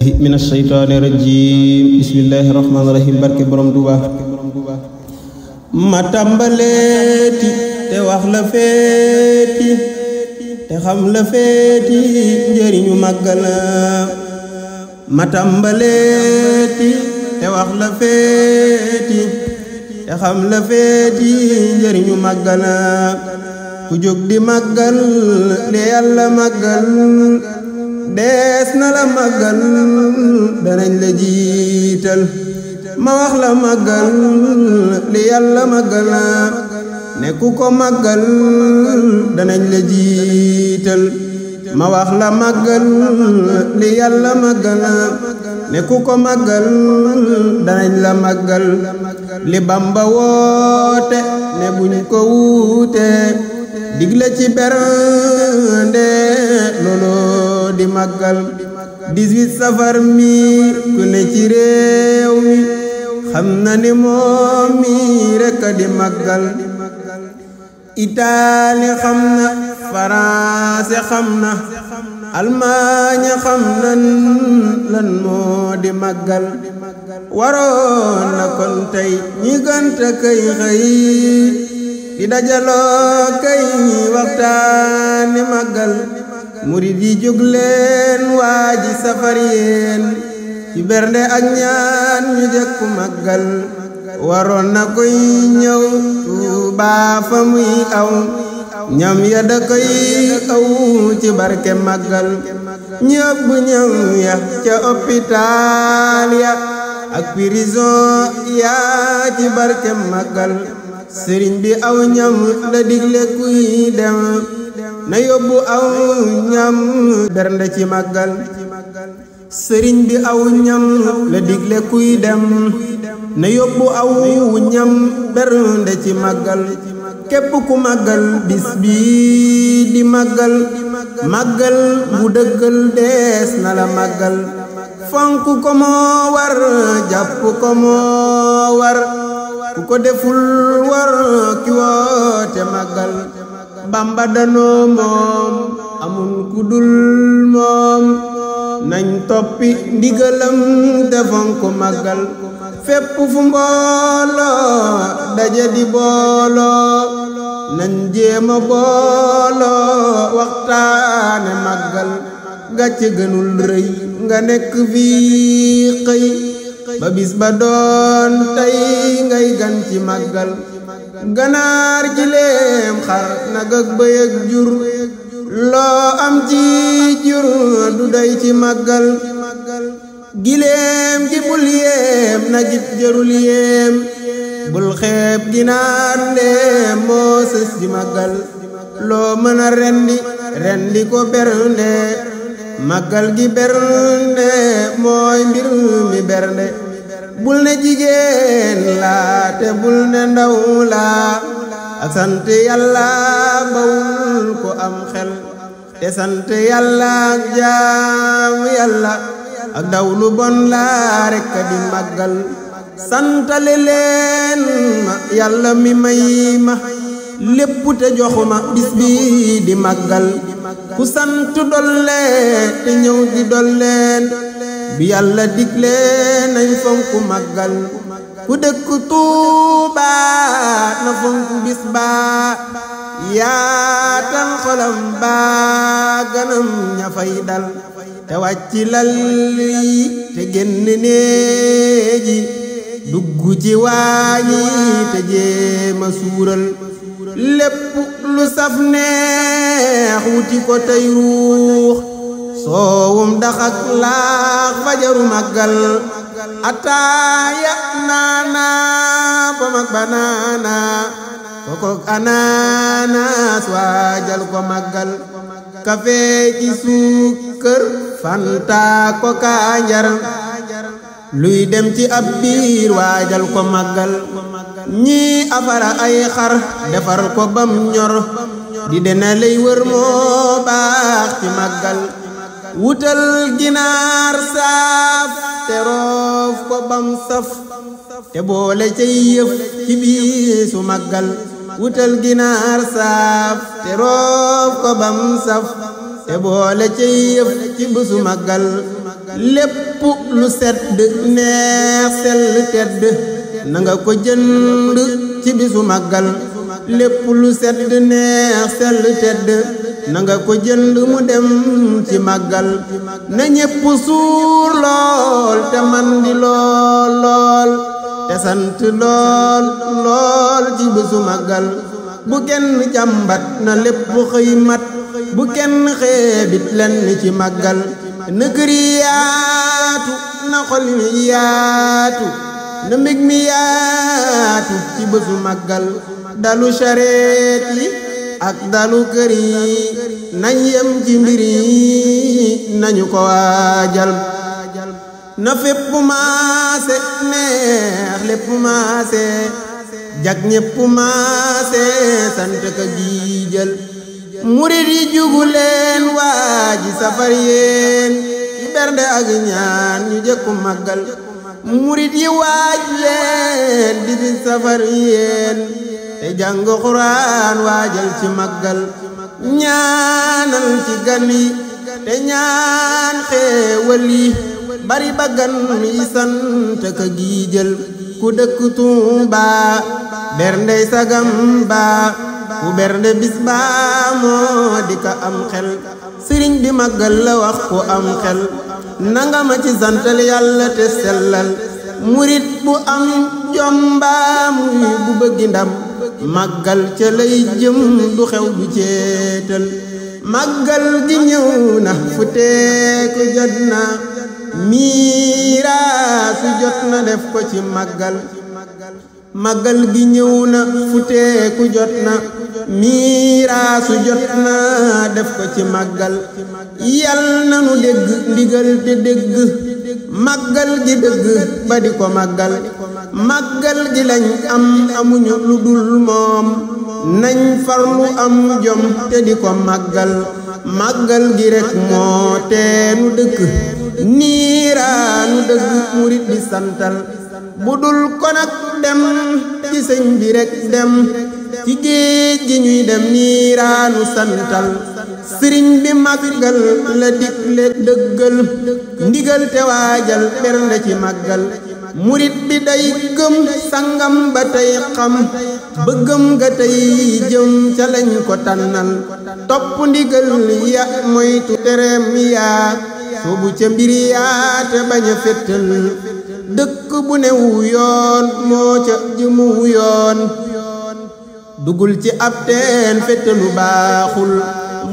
min asheytaani rajim bismillahi rahmaani rahim barke borom Tuuba ma tàmbaleeti te wax la feeti te xam la feeti njëriñu màggal ma tàmbaleeti te wax la feeti te xam la feeti njëriñu màggal ku jóg di màggal le Yàlla màggal dees na la màggal danañ la jiital ma wax la màggal li Yàlla màggal ne ku ko màggal danañ la jiital ma wax la màggal li Yàlla màggal ne ku ko màggal danañ la màggal li Bamba woote ne buñ ko wuute digle ci bernde loolo di màggal 18 safar mi ku ne ci réew mi xam na ni moom mi rekk di màggal Italie xam na France xam na Allemagne xam nan lan moo di màggal waroon na kon tey ñi gënta kay xëy di dajaloo kay waxtaani màggal murid yi jóg leen waaji safar yéen ci bernde ak ñaan ñu jekku màggal waroon na koy ñëw Tuubaa fa muy aw ñam ya da koy aw ci barke màggal ñëpp ñëw ya ca hôpital ya ak prison ya ci barke màggal sëriñ bi aw ñam la digle kuy dem na yóbbu aw ñam bernde ci màggal sëriñ bi aw ñam la digle kuy dem na yóbbu aw ñam bernde ci màggal képp ku màggal bis bi di màggal màggal bu dëggal dees na la màggal fonk ko moo war jàpp ko moo war ku ko deful war ki woote màggal Bamba danoo moom amul ku dul moom nañ toppi ndigalam te fonk màggal fépp fu mbooloo daje di booloo nañ jéema booloo waxtaane màggal gàcce gënul rëy nga nekk fii xëy ba bis ba doon tey ngay gan ci màggal ganaar gileem xar nag ak bëy ak jur loo am ci jur du doy ci màggal gileem gi bul yéem nag it jërul yéem bul xeeb ginaar ndeem moo sës ci màggal loo mën a rendi ko bernde màggal gi bernde mooy mbir mi bernde bul ne jigéen laa te bul ne ndaw laa ak sant yàlla bawul ko am xel te sant yàlla ak jaamu yàlla ak daw lu bon laa rekk di màggal santale leen ma yàlla mi may ma lépp te joxuma bis bi di màggal ku sant dolle te ñëw di dolleen bi yàlla digle nañ fonku màggal ku dëkk Tuuba na fonku bis ba yaatal xolam ba ganam ña fay dal te wàcci lal yi te génn néegi dugg ci waañi te jéema suural lépp lu saf neex wuti ko tey ruux soowum daxak laax fajaru màggal ataaya naana ba mag banaana kokook anaanaas waajal ko màggal kafe ci suukër fanta ko kaanjar luy dem ci ab biir waajal ko màggal ñii afara ay xar defar ko bam ñor di dena lay wër moo baax ci màggal wutal ginaar saaf te roof ko bam saf te boole cay yëf ci biisu màggal wutal ginaar saaf te roof ko bam saf te boole cay yëf ci bisu màggal lépp lu sedd neex sell tedd na nga ko jënd ci bisu màggal lépp lu sedd neex sell tedd na nga ko jënd mu dem ci màggal na ñépp suur lool te man di lool lool te sant lool lool ci bisu màggal bu kenn jàmbat na lépp xëy mat bu kenn xeebit lenn ci màggal na kër yi yaatu na xol mi yaatu na mbég mi yaatu ci bésu màggal dalu sareet yi ak dalu kër yi nañ yem ci mbir yi nañu ko waajal na fépp maase neex lépp maase jag ñépp maase sant ka giijal murid yi jugu leen waaji safar yéen ci bernde ak ñaan ñu jëkku màggal murid yi waaj leen di fi safar yéen te jàng Quraan waajal ci màggal ñaanal ci gan yi te ñaan xéewal yi bari ba gan yi sant ka giijal ku dëkk Tuuba berndey sagam ba ku bernde bis ba moo di ka am xel sëriñ bi màggal la wax ku am xel nanga ma ci santal yàlla te sellal murit bu am jomba muy bu bëggi ndam màggal ca lay jëm du xew du ceetal màggal gi ñëw na fu teeku jot na miiraasu jot na def ko ci màggal màggal gi ñëw na fu teeku jot na miiraasu jot na def ko ci màggal yal na nu dégg ndigal te dégg màggal gi dëgg ba di ko màggal màggal gi lañ am amuñu lu dul moom nañ farlu am jom te di ko màggal màggal gi rek moo teenu dëkk niiraanu dëgg murit di santal bu dul ko nag dem ci sëñ bi rek dem ci géej gi ñuy dem niiraanu santal sëriñ bi màggal la digle dëggal ndigal te waajal bernde ci màggal murit bi day gëm sangam ba tey xam bëggam nga tey jëm ca lañ ko tànnal topp ndigal ya moytu tereem yaa soobu ca mbir yaa te bañ a féttal dëkk bu newu yoon moo ca jëmu yoon dugul ci ab teen féttalu baaxul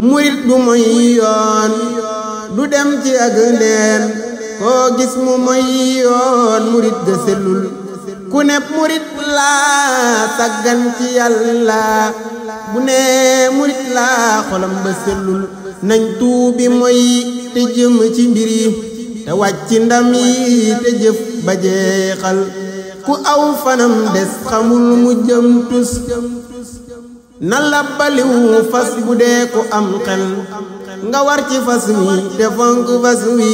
murit du moy yoon du dem ci ak ndeen koo gis mu moy yoon murit ga sellul ku nepp murit laa saggan ci yàlla bu ne murit laa xolam ba sellul nañ tuubi moy te jëm ci mbir yi te wàcc ndam yi te jëf ba jeexal ku aw fanam des xamul mu jëm tus na labbaliw fas bu dee ku am xel nga war ci fas wi te fonk fas wi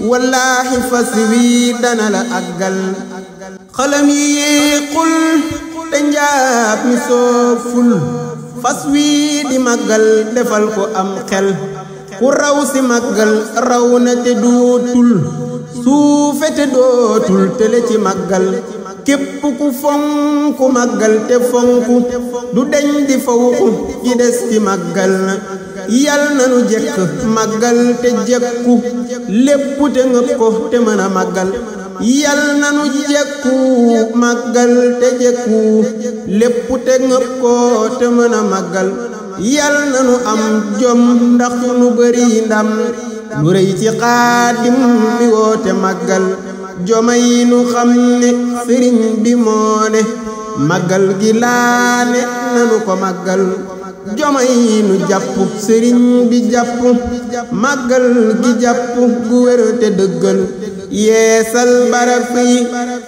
wallaahi fas wi dana la àggal xalam yi yéexul te njaab mi sooful fas wi di màggal defal ko am xel ku raw si màggal raw na te dootul suufe te dootul tele ci màggal képp ku fonku màggal te fonku du deñ di fawku ci des ci màggal yal na nu jekk màggal te jekku lépp te ngëp ko te mën a màggal yal na nu jekku màggal te jekku lépp te ngëp ko te mën a màggal yal na nu am jom ndax nu bari ndam lu rëy ci xaadim mi woote màggal joma yi nu xam ne sëriñ bi moo ne màggal gi laa ne nanu ko màggal joma yi nu jàpp sëriñ bi jàpp màggal gi jàpp gu wér te dëggal yeesal barab yi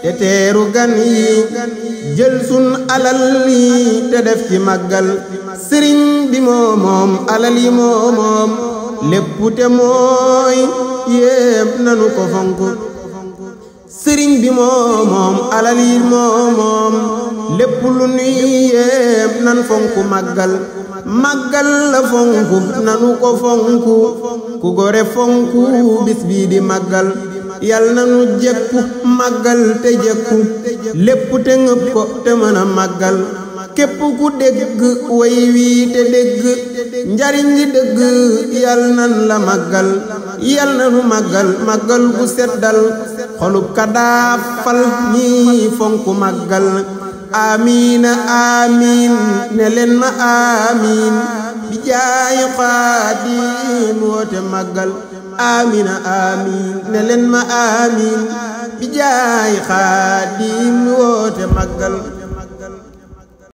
te teeru gan yi jël sun alal yi te def ci màggal sëriñ bi moo moom alal yi moo moom lépp te mooy yépp nanu ko fonk sëriñ bi moo moom alal yi moo moom lépp lu nuy yépp nan fonk màggal màggal la fonku nanu ko fonku ku gore fonku bis bii di màggal yal nanu jekku màggal te jekku lépp te ngëp ko te mën a màggal képp ku dégg way wii te dégg njariñ li dëgg yal nan la màggal yal nanu màggal màggal gu seddal xolub kadaa fal ñi fonku màggal amiina amiin ne leen ma amiin bi jaayi xaadim woote màggal amiina amiin ne leen ma amiin bi jaayi xaadim woote màggal